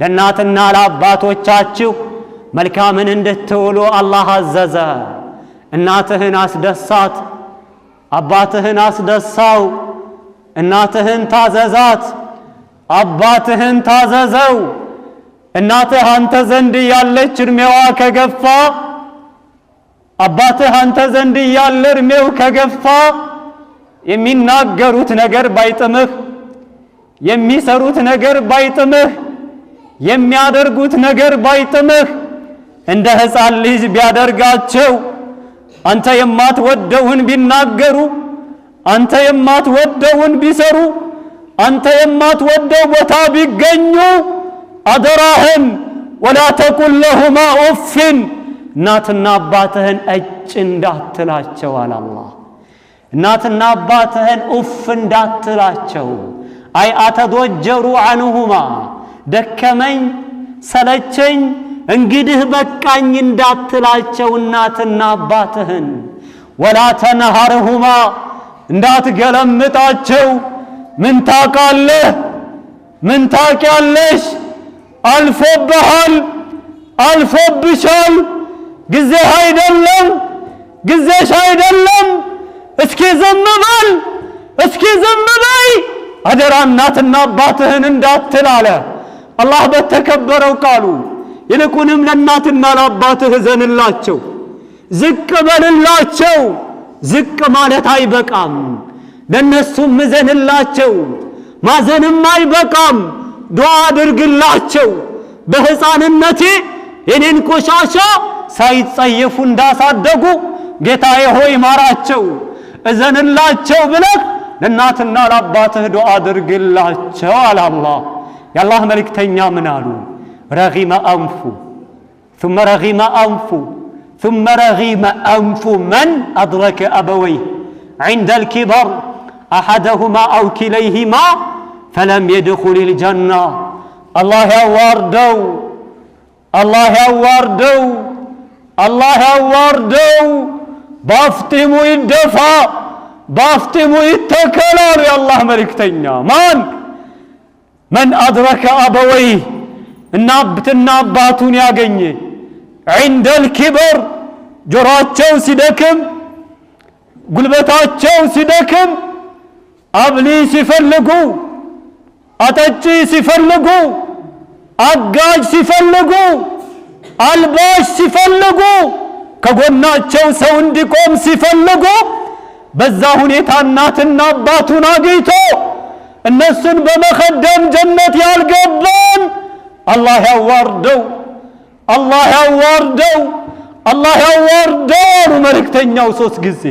ለእናትና ለአባቶቻችሁ መልካምን እንድትውሉ አላህ አዘዘ። እናትህን አስደሳት፣ አባትህን አስደሳው። እናትህን ታዘዛት፣ አባትህን ታዘዘው። እናትህ አንተ ዘንድ ያለች እድሜዋ ከገፋ፣ አባትህ አንተ ዘንድ ያለ እድሜው ከገፋ፣ የሚናገሩት ነገር ባይጥምህ፣ የሚሰሩት ነገር ባይጥምህ፣ የሚያደርጉት ነገር ባይጥምህ፣ እንደ ሕፃን ልጅ ቢያደርጋቸው፣ አንተ የማትወደውን ቢናገሩ፣ አንተ የማትወደውን ቢሰሩ፣ አንተ የማትወደው ቦታ ቢገኙ፣ አደራህን ولا تقل لهما أف፣ እናትና አባትህን እጭ እንዳትላቸው አለ አላህ። እናትና አባትህን ኡፍ እንዳትላቸው። أي أتضجر عنهما፣ ደከመኝ ሰለቸኝ እንግዲህ በቃኝ እንዳትላቸው እናትና አባትህን። ولا تنهرهما፣ እንዳትገለምጣቸው። ምን ታውቃለህ? ምን ታውቂያለሽ? አልፎብሃል፣ አልፎብሻል። ጊዜህ አይደለም፣ ጊዜሽ አይደለም። እስኪ ዝም በል፣ እስኪ ዝም በይ። አደራ እናትና አባትህን እንዳትል አለ አላህ በተከበረው ቃሉ። ይልቁንም ለእናትና ለአባትህ እዘንላቸው፣ ዝቅ በልላቸው። ዝቅ ማለት አይበቃም፣ ለእነሱም እዘንላቸው። ማዘንም አይበቃም፣ ዱዓ አድርግላቸው። በሕፃንነቴ የኔን ቆሻሻ ሳይጸየፉ እንዳሳደጉ ጌታዬ ሆይ ማራቸው፣ እዘንላቸው ብለህ ለእናትና ለአባትህ ዱዓ አድርግላቸው አለ አላህ። የአላህ መልእክተኛ ምን አሉ? رغم أنف ثم رغم أنف ثم رغم أنف من أدرك أبويه عند الكبر أحدهما أو كليهما فلم يدخل الجنة። አላህ ያዋርደው፣ አላህ ያዋርደው፣ አላህ ያዋርደው። ባፍጢሙ ይደፋ፣ ባፍጢሙ ይተከላሉ የአላህ መልእክተኛ። ማን? من أدرك أبويه፣ እናትና አባቱን ያገኘ፣ عند الكبر፣ ጆሮአቸው ሲደክም፣ ጉልበታቸው ሲደክም፣ አብሊ ሲፈልጉ፣ አጠጪ ሲፈልጉ፣ አጋዥ ሲፈልጉ፣ አልባሽ ሲፈልጉ፣ ከጎናቸው ሰው እንዲቆም ሲፈልጉ፣ በዛ ሁኔታ እናትና አባቱን አግኝቶ እነሱን በመኸደም ጀነት ያልገባን አላህ ያዋርደው፣ አላህ ያዋርደው፣ አላህ ያዋርደው አሉ መልእክተኛው ሶስት ጊዜ።